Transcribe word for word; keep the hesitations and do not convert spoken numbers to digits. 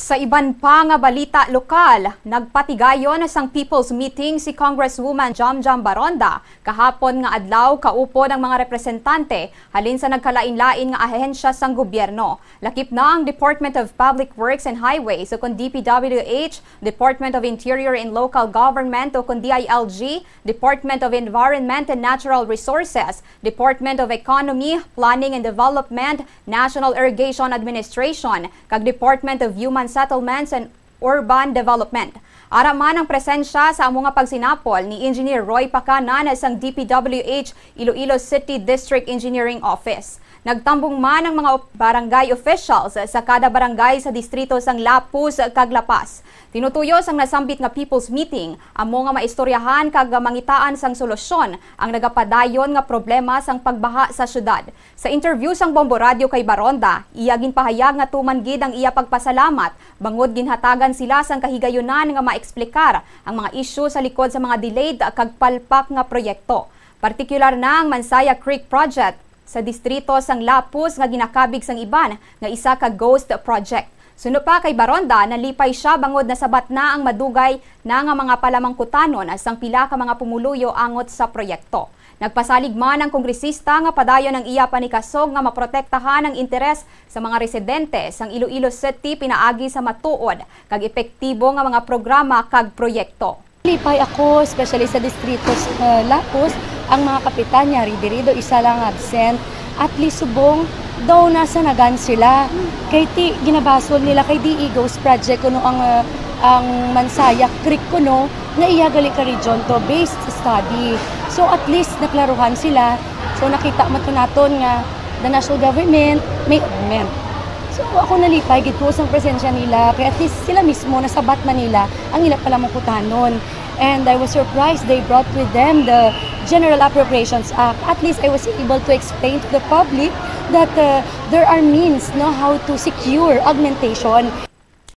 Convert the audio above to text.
Sa iban pa nga balita lokal, nagpatigayon sang People's Meeting si Congresswoman Jamjam Baronda kahapon nga adlaw kaupod ang mga representante halin sa nagkalain-lain nga ahensya sang gobyerno. Lakip na ang Department of Public Works and Highways o kon D P W H, Department of Interior and Local Government o kon D I L G, Department of Environment and Natural Resources, Department of Economy, Planning and Development, National Irrigation Administration, kag Department of Human Settlements and Urban Development. Ara man ang presensya sa amo nga pagsinapol ni Engineer Roy Pacanan sang D P W H Iloilo City District Engineering Office. Nagtambong man ang mga op-, barangay officials sa kada barangay sa distrito sang Lapuz kag La Paz. Tinutuyo sang nasambit nga People's Meeting, amo nga maistoryahan kag mangitaan sang solusyon ang nagapadayon nga problema sang pagbaha sa syudad. Sa interview sang Bombo Radyo kay Baronda, iya ginpahayag nga tuman gid ang iya pagpasalamat bangod ginhatagan sila sang kahigayunan nga maeksplikar ang mga isyu sa likod sa mga delayed kag palpak nga proyekto. Partikular na ang Mansaya Creek Project sa distrito sang Lapuz nga ginakabig sang iban nga isa ka ghost project. Suno pa kay Baronda, nalipay sia bangod nasabat na ang madugay na nga mga palamangkutanon sang pila ka mga pumuluyo angot sa proyekto. Nagpasalig man ang kongresista nga padayon ang iya panikasog nga maprotektahan ang interes sa mga residente sang Iloilo City pinaagi sa matuod kag epektibo nga mga programa kag proyekto. Lipay ako, especially sa distrito sa Lapuz, ang mga kapitan niya, diri daw isa lang absent. At least subong daw nasanagan sila. Kay ti, ginabasol nila kay D E Ghost Project kuno ang, ah, ang Mansaya Creek kuno nga iya gali ka region to based study. So at least naklaruhan sila. So nakita man to naton nga the national government may agreement. So ako nalipay gid ko sang presensya nila, kay at least sila mismo nasabat man nila ang ila palamangkutanon. And I was surprised they brought with them the General Appropriations Act. At least I was able to explain to the public that, uh, there are means, no, how to secure augmentation.